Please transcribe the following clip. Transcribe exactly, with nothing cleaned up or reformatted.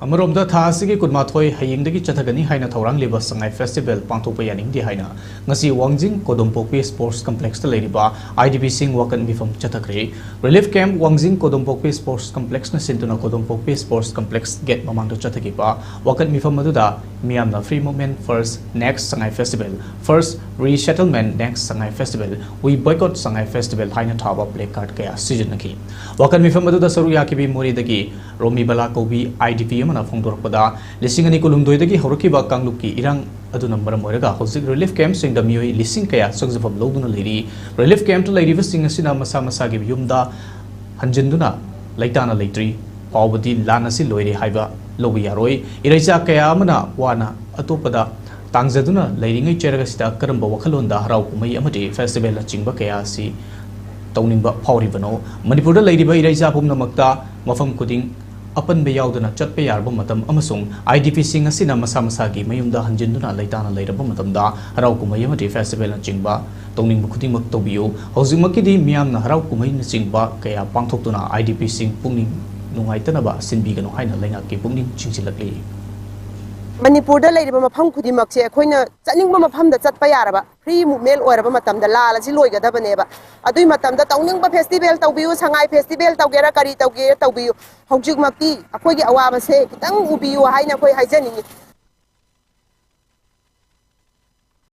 ꯑꯃꯔꯣꯝꯗ, ꯊꯥ ꯑꯁꯤꯒꯤ ꯀꯨꯟꯃꯥꯊꯣꯏ ꯍꯌꯦꯡꯗꯒꯤ ꯆꯠꯊꯒꯅꯤ ꯍꯥꯏꯅ ꯊꯧꯔꯥꯡꯂꯤꯕ ꯁꯉꯥꯏ ꯐꯦꯁꯇꯤꯚꯦꯜ ꯄꯥꯡꯊꯣꯛꯄ ꯌꯥꯅꯤꯡꯗꯦ ꯍꯥꯏꯅ ꯉꯁꯤ ꯋꯥꯡꯖꯤꯡ ꯀꯣꯗꯣꯝꯄꯣꯛꯄꯤ ꯁ꯭ꯄꯣꯔꯠꯁ ꯀꯝꯄ꯭ꯂꯦꯛꯁꯇ ꯂꯩꯔꯤꯕ ꯑꯥꯏ ꯗꯤ ꯄꯤꯁꯤꯡ ꯋꯥꯀꯠ ꯃꯤꯐꯝ ꯆꯠꯊꯈ꯭ꯔꯦ꯫ ꯔꯤꯂꯤꯐ ꯀꯦꯝꯞ ꯋꯥꯡꯖꯤꯡ ꯀꯣꯗꯣꯝꯄꯣꯛꯄꯤ ꯁ꯭ꯄꯣꯔꯠꯁ ꯀꯝꯄ꯭ꯂꯦꯛꯁꯅ ꯁꯤꯟꯗꯨꯅ ꯀꯣꯗꯣꯝꯄꯣꯛꯄꯤ ꯁ꯭ꯄꯣꯔꯠꯁ ꯀꯝꯄ꯭ꯂꯦꯛꯁ ꯒꯦꯠ ꯃꯃꯥꯡꯗ ꯆꯠꯊꯈꯤꯕ ꯋꯥꯀꯠ ꯃꯤꯐꯝ ꯑꯗꯨꯗ ꯃꯤꯌꯥꯝꯅ Free Movement First, Next Sangai Festival, First Resettlement, Next Sangai Festival, We Boycott Sangai Festival ꯍꯥꯏꯅ ꯊꯥꯕ ꯄ꯭ꯂꯦ ꯀꯥꯔꯗ ꯀꯌꯥ ꯁꯤꯖꯤꯟꯅꯈꯤ꯫ ꯋꯥꯀꯠ ꯃꯤꯐꯝ ꯑꯗꯨꯗ ꯁꯔꯨꯛ ꯌꯥꯈꯤꯕꯤ ꯃꯣꯔꯦꯗꯒꯤ ꯔꯣꯃꯤꯕꯂꯥ ꯀꯧꯕꯤ ꯑꯥꯏ ꯗꯤ ꯄꯤ ꯑꯃꯅ ꯐꯣꯡꯗꯣꯔꯛꯄꯗ, ꯂꯤꯁꯤꯡ ꯑꯅꯤ ꯀꯨꯟꯍꯨꯝꯗꯣꯏꯗꯒꯤ ꯍꯧꯔꯛꯈꯤꯕ ꯀꯥꯡꯂꯨꯞꯀꯤ ꯏꯔꯥꯡ ꯑꯗꯨꯅ ꯃꯔꯝ ꯑꯣꯏꯔꯒ ꯍꯧꯖꯤꯛ ꯔꯤꯂꯤꯐ ꯀꯦꯝꯞꯁꯤꯡꯗ ꯃꯤꯑꯣꯏ ꯂꯤꯁꯤꯡ ꯀꯌꯥ ꯆꯪꯖꯐꯝ ꯂꯧꯗꯨꯅ ꯂꯩꯔꯤ꯫ ꯔꯤꯂꯤꯐ ꯀꯦꯝꯞꯇ ꯂꯩꯔꯤꯕꯁꯤꯡ ꯑꯁꯤꯅ ꯃꯁꯥ ꯃꯁꯥꯒꯤ ꯌꯨꯝꯗ ꯍꯟꯖꯤꯟꯗꯨꯅ ꯂꯩꯇꯥꯅ ꯂꯩꯇ꯭ꯔꯤ ꯐꯥꯎꯕꯗꯤ ꯂꯥꯟ ꯑꯁꯤ ꯂꯣꯏꯔꯦ ꯍꯥꯏꯕ ꯂꯧꯕ ꯌꯥꯔꯣꯏ꯫ ꯏꯔꯩꯆꯥ ꯀꯌꯥ ꯑꯃꯅ ꯋꯥꯅ ꯑꯇꯣꯞꯄꯗ ꯇꯥꯡꯖꯗꯨꯅ ꯂꯩꯔꯤꯉꯩ ꯆꯩꯔꯛ ꯑꯁꯤꯗ ꯀꯔꯝꯕ ꯋꯥꯈꯜꯂꯣꯟꯗ ꯍꯔꯥꯎ ꯀꯨꯝꯍꯩ ꯑꯃꯗꯤ ꯐꯦꯁꯇꯤꯚꯦꯜꯅꯆꯤꯡꯕ ꯀꯌꯥ ꯑꯁꯤ ꯇꯧꯅꯤꯡꯕ ꯐꯥꯎꯔꯤꯕꯅꯣ? ꯃꯅꯤꯄꯨꯔꯗ ꯂꯩꯔꯤꯕ ꯏꯔꯩꯆꯥ ꯄꯨꯝꯅꯃꯛꯇ ꯃꯐꯝ ꯈꯨꯗꯤꯡ ꯑꯄꯟꯕ ꯌꯥꯎꯗꯅ ꯆꯠꯄ ꯌꯥꯔꯕ ꯃꯇꯝ ꯑꯃꯁꯨꯡ ꯑꯥꯏ ꯗꯤ ꯄꯤꯁꯤꯡ ꯑꯁꯤꯅ ꯃꯁꯥ ꯃꯁꯥꯒꯤ ꯃꯌꯨꯝꯗ ꯍꯟꯖꯤꯟꯗꯨꯅ ꯂꯩꯇꯥꯅ ꯂꯩꯔꯕ ꯃꯇꯝꯗ ꯍꯔꯥꯎ ꯀꯨꯝꯍꯩ ꯑꯃꯗꯤ ꯐꯦꯁꯇꯤꯚꯦꯜꯅꯆꯤꯡꯕ ꯇꯧꯅꯤꯡꯕ ꯈꯨꯗꯤꯡꯃꯛ ꯇꯧꯕꯤꯌꯨ꯫ ꯍꯧꯖꯤꯛꯃꯛꯀꯤꯗꯤ ꯃꯤꯌꯥꯝꯅ ꯍꯔꯥꯎ ꯀꯨꯝꯍꯩꯅꯆꯤꯡꯕ ꯀꯌꯥ ꯄꯥꯡꯊꯣꯛꯇꯨꯅ ꯑꯥꯏ ꯗꯤ ꯄꯤꯁꯤꯡ ꯄꯨꯛꯅꯤꯡ ꯅꯨꯡꯉꯥꯏꯇꯅꯕ ꯁꯤꯟꯕꯤꯒꯅꯨ ꯍꯥꯏꯅ ꯂꯩꯉꯥꯛꯀꯤ ꯄꯨꯛꯅꯤꯡ ꯆꯤꯡꯁꯤꯜꯂꯛꯂꯤ꯫ ꯃꯅꯤꯄꯨꯔꯗ ꯂꯩꯔꯤꯕ ꯃꯐꯝ ꯈꯨꯗꯤꯡꯃꯛꯁꯦ ꯑꯩꯈꯣꯏꯅ ꯆꯠꯅꯤꯡꯕ ꯃꯐꯝꯗ ꯆꯠꯄ ꯌꯥꯔꯕ, ꯐ꯭ꯔꯤ ꯃꯨꯚꯃꯦꯟ ꯑꯣꯏꯔꯕ ꯃꯇꯝꯗ ꯂꯥꯜ ꯑꯁꯤ ꯂꯣꯏꯒꯗꯕꯅꯦꯕ꯫ ꯑꯗꯨꯏ ꯃꯇꯝꯗ ꯇꯧꯅꯤꯡꯕ ꯐꯦꯁꯇꯤꯚꯦꯜ ꯇꯧꯕꯤꯌꯨ, ꯁꯉꯥꯏ ꯐꯦꯁꯇꯤꯚꯦꯜ ꯇꯧꯒꯦꯔꯥ, ꯀꯔꯤ ꯇꯧꯒꯦꯔꯥ ꯇꯧꯕꯤꯌꯨ꯫ ꯍꯧꯖꯤꯛꯃꯛꯇꯤ ꯑꯩꯈꯣꯏꯒꯤ ꯑꯋꯥꯕꯁꯦ ꯈꯤꯇꯪ ꯎꯕꯤꯌꯨ ꯍꯥꯏꯅ ꯑꯩꯈꯣꯏ ꯍꯥꯏꯖꯅꯤꯡꯉꯤ꯫